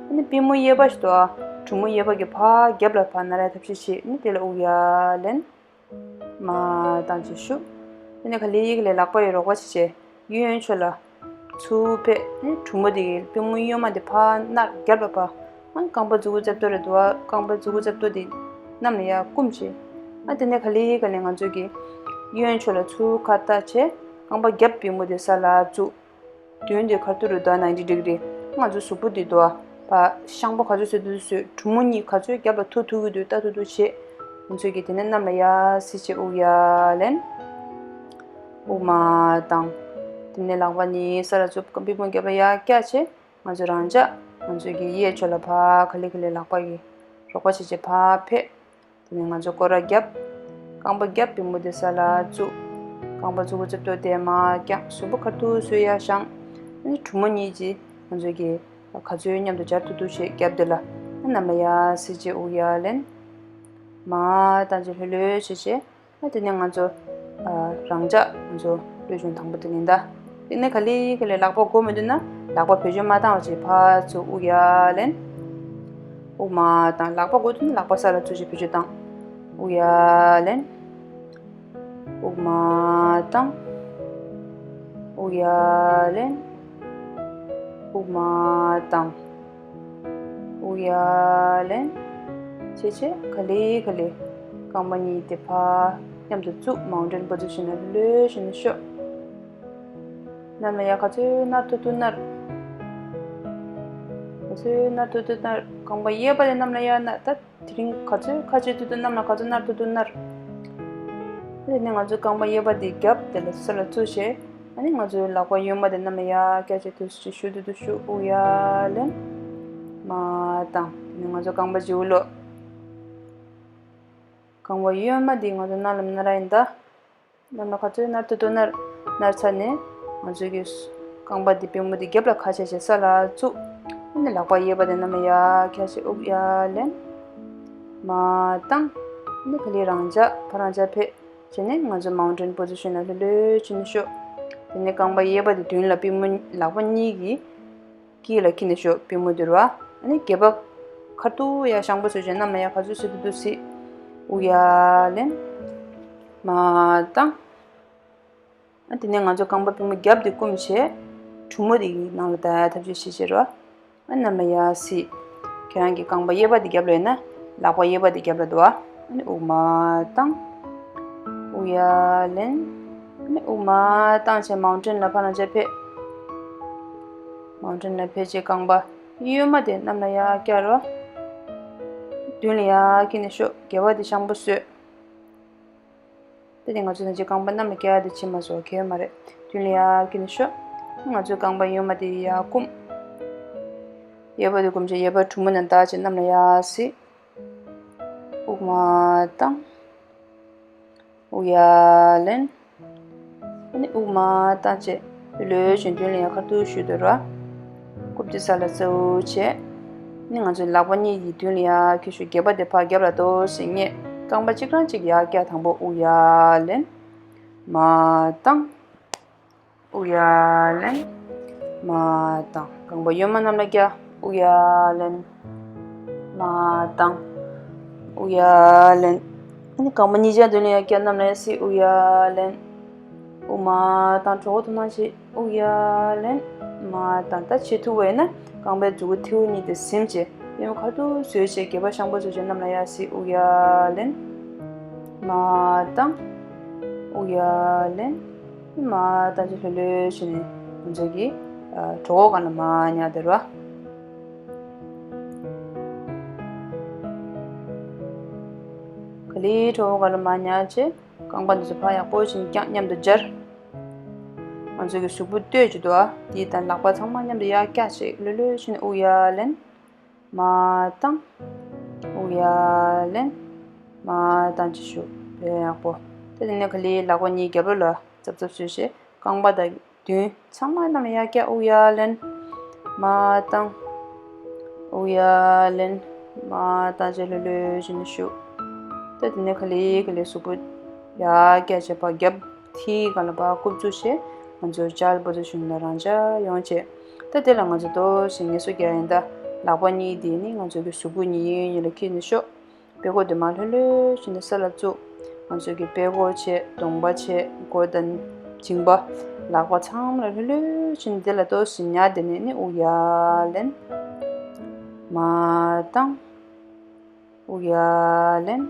ཨ་ནི་པུས་མོ་གཡས་པ་ཞིག་འདུག་ཨ། གྲུ་མོ་གཡས་པ་གི་ཕར་རྒྱབ་ལ་ཕར་ན་ར་ཐབས་ཤེས་བྱེད། ཨ་ནི་དེ་ལ་དབུགས་ཡར་ལེན། མར་བཏང་བྱས་བཞུགས། དེ་ནས་ག་ལེ་ག་ལེ་ལག་པ་ཡི་རོགས་པ་བྱས་བྱས་གཡོན་ཕྱོགས་ལ་ཚུར་ཕེབས། ཨ་ནི་གྲུ་མོ་དེ་གི་པུས་མོ་གཡོན་མ་དེ་ཕར་ནར་རྒྱབ་ལ་ཕར། ཨ་ནི་རྐང་པ་མཛུག་གུ་རྩེ་ཏོག་རེད་འདུག་ཨ། རྐང་པ་མཛུག་གུ་རྩེ་ཏོག་དེ་གནམ་ལ་ཡར་བསྐུམ་བྱས། ཨ་དེ་ནས་ག་ལེ་ག་ལེ་ང་ཚོ་གི་གཡོན་ཕྱོགས་ལ་ཚུར་ཁ་བཏགས་བྱས། རྐང་པ་རྒྱབ་པུས་མོ་དེ་ས་ལ་བཙུགས། མདུན་དེ་ཁ་ཐུག་རུ་འདུག་ཨ། ནའིན་ཊི་ཌི་གྷི་རི། ང་ཚོ་གཟུགས་པོ་འདི་འདུག་ཨ། ཕར་ཤང་པོ་ག་ཚོད་བཟོ་འདོད་བཟོས། གྲུ་མོ་གཉིས་ག་ཚོད་རྒྱབ་ལ་ཐུག་ཐུག་གི་འདུག་ལྟ་ཐུག་ཐུག་བྱས། ང་ཚོས་ཀྱིས་དེ་ནས་གནམ་ལ་ཡར་གཟིགས་བྱས་དབུགས་ཡར་ལེན། དབུགས་མར་བཏང་། དེ་ནས་ལག་པ་གཉིས་ས་ལ་བཙུགས། པུས་མོ་རྒྱབ་ལ་ཡར་བཀྱག་བྱས། ང་ཚོ་རང་འཇགས། ང་ཚོས་ཀྱིས་གཡས་ཕྱོགས་ལ་ཕར་ག་ལེ་ག་ལེ་ལག་པ་གི་རོགས་པ་བྱས་བྱས་ཕར་ཕེབས། དེ་ནས་ང་ཚོ་སྐོར་ར་བརྒྱབ། རྐང་པ་རྒྱབ་པུས་མོ་དེ་ས་ལ་བཙུགས། རྐང་པ་མཛུག་གུ་རྩེ་ཏོག་དེ་མར་བརྐྱངས། གཟུགས་པོ་ཁ་ཐུག་སོ་ཡར་བཞེངས། ཨ་ནི་གྲུ་མོ་གཉིས་ཀྱིས་ང་ཚོ་གི་ག་ཚོད་མཉམ་དུ་སྦྱར་ཐུབ་ཐུབ་བྱས་རྒྱབ་དེ་ལ། ཨ་གནམ་ལ་ཡར་གཟིགས་བྱས་དབུགས་ཡར་ལེན། མར་བཏང་བྱས་ལྷོད་ལྷོད་བྱས་བྱས། ཨ་དེ་ནས་ང་ཚོ་ཨ་རང་འཇགས། ང་ཚོ་ལྷོད་བྱུང་དང་པོ་དེ་ཡིན་ད། དེ་ནས་ག་ལེ་ག་ལེ་ལག་པ་མགོ་མི་འདུག་ན་ལག་པ་བེད་སྤྱོད་མ་བཏང་བ་བྱས་ཕར་ཚུར་དབུགས་ཡར་ལེན། དབུགས་མར་བཏང་། ལག་པ་མགོ་འདུག་ན་ལག་པ་ས་ལ་བཙུགས་བྱས་བེད་སྤྱོད་བཏང་། དབུགས་ཡར་ལེན། དབུགས་མར་བཏང་། དབུགས་ཡར་ལེན། དབུགས་མར་བཏང་། དབུགས་ཡར་ལེན། བྱས་བྱས་ག་ལེ་ག་ལེ་རྐང་པ་གཉིས་དེ་ཕར་མཉམ་དུ་བཙུགས། མའུན་ཊེན་པོ་ཛི་ཤན་ལ་ལྷོད་ལྷོད་བྱས་ནས་ཤོག་གནམ་ལ་ཡར་ག་ཚོད་ནར་ཐུབ་ཐུབ་ནར། ག་ཚོད་ནར་ཐུབ་ཐུབ་ནར། རྐང་པ་གཡས་པ་དེ་གནམ་ལ་ཡར་ནར། ད་དེ་རིང་ག་ཚོད་ཁ་ཕྱེ་ཐུབ་ཐུབ། གནམ་ལ་ག་ཚོད་ནར་ཐུབ་ཐུབ་ནར། དེ་ནས་ང་ཚོའི་རྐང་པ་གཡས་པ་དེ་རྒྱབ་དེ་ལ་ས་ལ་བཙུགས་བྱས། ཨ་ནི་ང་ཚོའི་ལག་པ་གཡོན་མ་དེ་གནམ་ལ་ཡར་བཀྱག་བྱས་ཐུགས་སུ་ཆུད་ཞུ་ཏུ་ཏུ་ཞུ། དབུགས་ཡར་ལེན། མར་བཏང་། དེ་ནས་ང་ཚོ་རྐང་པ་སྤྱི་བོ་ལོག་རྐང་པ་གཡོན་མ་དེ་ང་ཚོ་ནར་ལ་ནར་ཡིན་ད། གནམ་ལ་ག་ཚོད་ནར་ཐུབ་ཐུབ་ནར། ནར་ཚར་ནས་ང་ཚོའི་གི་རྐང་པ་འདི་པུས་མོ་འདི་རྒྱབ་ལ་ཁ་ཕྱེ་བྱས་ས་ལ་བཙུགས། ཨ་ནི་ལག་པ་གཡས་པ་དེ་གནམ་ལ་ཡར་བཀྱག་བྱས་དབུགས་ཡར་ལེན། མར་བཏང་། ཨ་ནི་ག་ལེ་རང་འཇགས། ཕར་རང་འཇགས་ཕེབས། བྱས་ནས་ང་ཚོ་མའུན་ཊེན་པོ་ཛི་ཤན་ལ་ལྷོད་ལྷོད་བྱས་ནས་ཤོག་དེ་ནས་རྐང་པ་གཡས་པ་དེ་མདུན་ལ། པུས་མོ་ལག་པ་གཉིས་ཀྱིས་དཀྱིལ་ལ་འཁྱེར་ནས་ཤོག་པུས་མོ་དེ་རུ། ཨ་ནི་སྒལ་པ་ཁ་ཐུག་ཡར་ཤང་པོ་བཟོས་བྱས་གནམ་ལ་ཡར་ག་ཚོད་གཟིགས་ཐུབ་ཐུབ་གཟིགས། དབུགས་ཡར་ལེན། མར་བཏང་། ཨ་དེ་ནས་ང་ཚོ་རྐང་པ་པུས་མོ་རྒྱབ་དེ་བསྐུམ་བྱས། གྲུ་མོ་དེ་ཡི་ནང་ལ་བསྡད་ཡ་ཐབས་ཤེས་བྱེད་བྱེད་རོགས། ཨ་གནམ་ལ་ཡར་གཟིགས། ཁྱེད་རང་གི་རྐང་པ་གཡས་པ་དེ་རྒྱབ་ལ་ཡོད་ན། ལག་པ་གཡས་པ་དེ་རྒྱབ་ལ་འདུག་ཨ། ཨ་ནི་དབུགས་མར་བཏང་། དབུགས་ཡར་ལེན། ཨ་ནི་དབུགས་མར་བཏང་བྱས་མའུན་ཊེན་ལ་ཕར་རང་འཇགས་ཕེབས། མའུན་ཊེན་ལ་ཕེབས་བྱས་རྐང་པ་གཡོན་མ་དེ་གནམ་ལ་ཡར་བཀྱག་རོགས། མདུན་ལ་ཡར་འཁྱེར་ནས་ཤོག་སྒལ་པ་དེ་ཤང་པོ་བཟོས། དེ་ནས་ང་ཚོ་ནང་ཆེན་རྐང་པ་གནམ་ལ་བཀྱག་དེ་ཕྱིན་མ་སོང་། གལ་ཡོད་མ་རེད། མདུན་ལ་ཡར་འཁྱེར་ནས་ཤོག་ང་ཚོའི་རྐང་པ་གཡོན་མ་དེ་ཡར་བསྐུམ། གཡས་པ་དེ་བསྐུམ་བྱས་གཡས་པ་གྲུ་མོ་ནང་བདའ་བྱས་གནམ་ལ་ཡར་གཟིགས། དབུགས་མར་བཏང་། དབུགས་ཡར་ལེན། ཨ་ནི་དབུགས་མར་བཏང་བྱས་ལྷོད་ལྷོད་བྱས་མདུན་ལ་ཡར་ཁ་ཐུག་ཞུ་འདོད་ར། རྐུབ་དེ་ས་ལ་གཙོ་བོ་བྱས། ཨ་ནི་ང་ཚོའི་ལག་པ་གཉིས་ཀྱིས་མདུན་ལ་ཡར་འཁྱེར་ཤོག་སྒལ་པ་དེ་ཕར་རྒྱབ་ལ་ཏོག་ཙམ་བསྙེས། རྐང་པ་གཅིག་རང་གཅིག་ཡར་བཀྱག་དང་པོ་དབུགས་ཡར་ལེན། མར་བཏང་། དབུགས་ཡར་ལེན། མར་བཏང་། རྐང་པ་གཡོན་མ་གནམ་ལ་བཀྱག་དབུགས་ཡར་ལེན། མར་བཏང་། དབུགས་ཡར་ལེན། ཨ་ནི་རྐང་པ་གཉིས་ཆ་མདུན་ལ་ཡར་བཀྱག་གནམ་ལ་ཡར་གཟིགས། དབུགས་ཡར་ལེན། དབུགས་མར་བཏང་། གྲོད་ཁོག་ཐུག་སྣང་བྱེད། དབུགས་ཡར་ལེན། མར་བཏང་། ད་བྱེད་ཐུབ་པ་ཡིན་ན་རྐང་པའི་མཛུ་གུ་མཐེ་བོ་གཉིས་དེ་ཟིམ་བྱས་གཡས་གཡོན་ཁ་ཐུག་བཟོས་བྱས་སྒལ་པ་ཤང་པོ་བཟོས་བྱས་གནམ་ལ་ཡར་གཟིགས། དབུགས་ཡར་ལེན། མར་བཏང་། དབུགས་ཡར་ལེན། མར་བཏང་བྱས་ལྷོད་ལྷོད་བྱས་ནས་ང་ཚོ་གི་ཨ་གྲོད་ཁོག་སྒང་ལ་མར་ཉལ་བསྡད་རོགས། ག་ལེར་གྲོད་ཁོག་སྒང་ལ་མར་ཉལ་བྱས་རྐང་པ་འདི་ཚོ་ཕར་ཡག་པོ་བྱས་ནས་བརྐྱངས་མཉམ་དུ་སྦྱར། ང་ཚོ་གི་གཟུགས་པོ་སྟོད་ཀྱི་འདུག་ཨ། དེའི་དང་ལག་པ་ཚང་མ་མཉམ་དུ་ཡར་བཀྱགས་བྱས་ལྷོད་ལྷོད་བྱས་ནས་དབུགས་ཡར་ལེན། མར་བཏང་། དབུགས་ཡར་ལེན། མར་བཏང་བྱས་བཞུགས། དཔེ་ཡག་པོ། ད་དེ་ནས་ག་ལེར་ལག་པ་གཉིས་རྒྱབ་ལོགས་ལ་ཙབ་ཙབ་བཟོས་བྱས་རྐང་པ་དང་མདུན་ཚང་མ་གནམ་ལ་ཡར་བཀྱགས། དབུགས་ཡར་ལེན། མར་བཏང་། དབུགས་ཡར་ལེན། མར་བཏང་བྱས་ལྷོད་ལྷོད་བྱས་ནས་བཞུགས། ད་དེ་ནས་ག་ལེར་ག་ལེར་གཟུགས་པོ་ཡར་བཀྱགས་བྱས་ཕར་རྒྱབ་མཐིལ་སྒང་ལ་ཕར་རྐུབ་བཙུགས་བྱས་ང་ཚོ་ལྕགས་པོ་ཏ་གཞུང་ལ་རང་འཇགས་ཡོང་བྱས། ད་དེ་ལ་ང་ཚོ་ཏོག་ཙམ་ངལ་གསོ་རྒྱག་ཡིན། ད་ལག་པ་གཉིས་དེ་ནི་ང་ཚོ་གི་གཟུགས་པོ་གཉིས་གཡས་གཡོན་གཉིས་ལ་འཁྱེར་ནས་ཤོག། དཔྲལ་ཀོ་དེ་མར་ལྷོད་ལྷོད་བྱས་ནས་ས་ལ་བཙུགས། ང་ཚོ་གི་དཔྲལ་ཀོ་བྱས། གདོང་པ་བྱས། མགོ་དང་མཇིང་པ། ལག་པ་ཚང་མ་ལ་ལྷོད་ལྷོད་བྱས་ནས་དེ་ལ་ཏོག་ཙམ་ཉལ་བསྡད་ནས་ནི་དབུགས་ཡར་ལེན། མར་བཏང་། དབུགས་ཡར་ལེན།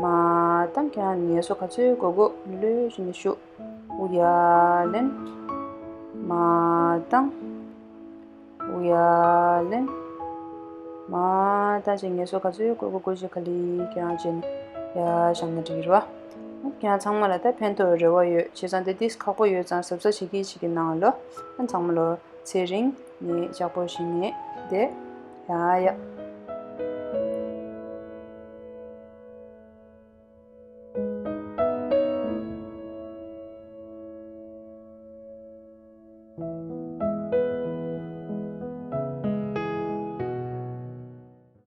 མར་བཏང་། ཁྱེད་རང་ངལ་གསོ་ག་ཚོད་དགོས་དགོས་ལྷོད་ལྷོད་བྱས་ནས་བཞུགས། དབུགས་ཡར་ལེན། མར་བཏང་། དབུགས་ཡར་ལེན། མར་བཏང་བྱས་ངལ་གསོ་ག་ཚོད་དགོས་དགོས་དགོས་བྱས་ག་ལེར་ཁྱེད་རང་བྱས་ནས་ཡར་བཞེངས་ན་འགྲིག་གི་རེད་བ། ཁྱེད་རང་ཚང་མ་ལ་ད་ཕན་ཐོགས་རེ་བ་ཡོད། བྱས་ཙང་དེ་ཏོག་ཙམ་ཁག་པོ་ཡོད་ཙང་གཟབ་གཟབ་བྱེད་ཀྱི་བྱེད་ཀྱི་གནང་ལོ། ཨ་ཚང་མ་ལོ་ཚེ་རིང་ནས་ཡག་པོ་ཞིག་ནས་བསྡད། ཡ་ཡ།